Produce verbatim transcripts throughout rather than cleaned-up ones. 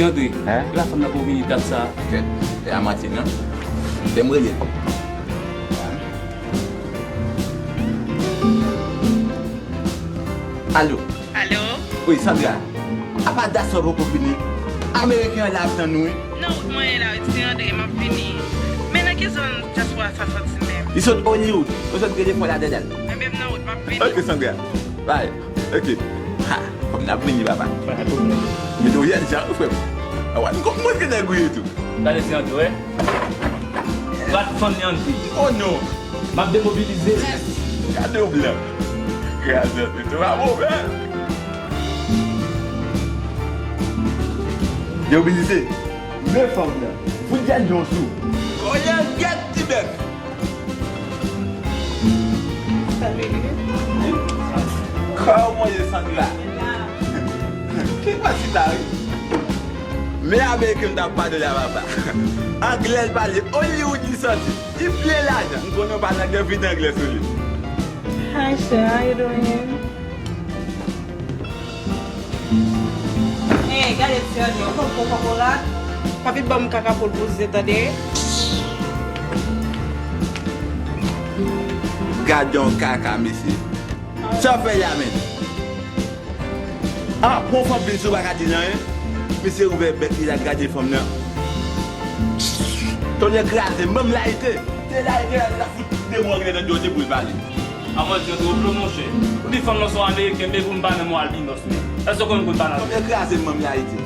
Andre, hein? E pa fanm nan pou vini dat sa. Kèt, e a manti, non? Fè m rele l. Alo. Alo? Wi, Sandra. Apa dat sa poko fini? Ameriken an la ap tann nou, wi. Nan wout mwen ye la, wi, se Andre, m ap vini. Men nan ki zòn dyaspora sa soti menm? Li sot Hollywood. Yo sot rele fò la dèdèl. Enben, m nan wout, m ap vini. Ok, Sandra. Bye. Ok. Ha, fanm nan ap vini, papa. Pa gen pwoblèm. Men nou yè jan ou, frè m. A wè, m konn mwen gen nèg ou ye tou. Gade ti Andre, wè. Rat fanm li Andre. Oh non. M ap demobilize. Gade w blan. Kraze antre tou pa move. Demobilize. Men fanm nan. Fout gèt jan sou. Koyè gèt ti bèf. Kòman ye Sandra? Ki pati ta wi? Men Ameriken m t ap pale la papa. Anglè l pale, Hollywood li soti. Li plen lajan. M konnen w pale anglè, vide anglè sou li. Hi sir, how you doing? Hey, gade ti Andre, ou konn pran kòkòrat? Pa vin ban m kaka pou l bouze, tande? Gade yon kaka, mesye. Sa w fè la, men? Ah, pran fanm vin sou, pa ka di l anyen. Mesye ouvè bèk li la, gade fanm nan. Tonnè kraze, manm layite. Se layite la, li ta fout de mo anglè nan djòje pou l pale. A mwen di w twò blo, monchè. Ou di fanm nan se yon ameriken, men pou m pa nan mwen albinos, men. Èske w konn pou l pa nan. Fanm nan kraze manm li Ayiti.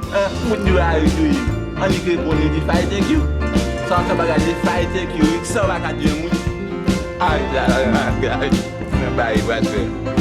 An, moun di w Ayiti, wi. Annik reponn li, di fire thank you. Sa, sa bagay, di fire thank you, wi. San w pa ka di yon moun. Ay, la, la, la, la, la. Nan bay, bwa, frè.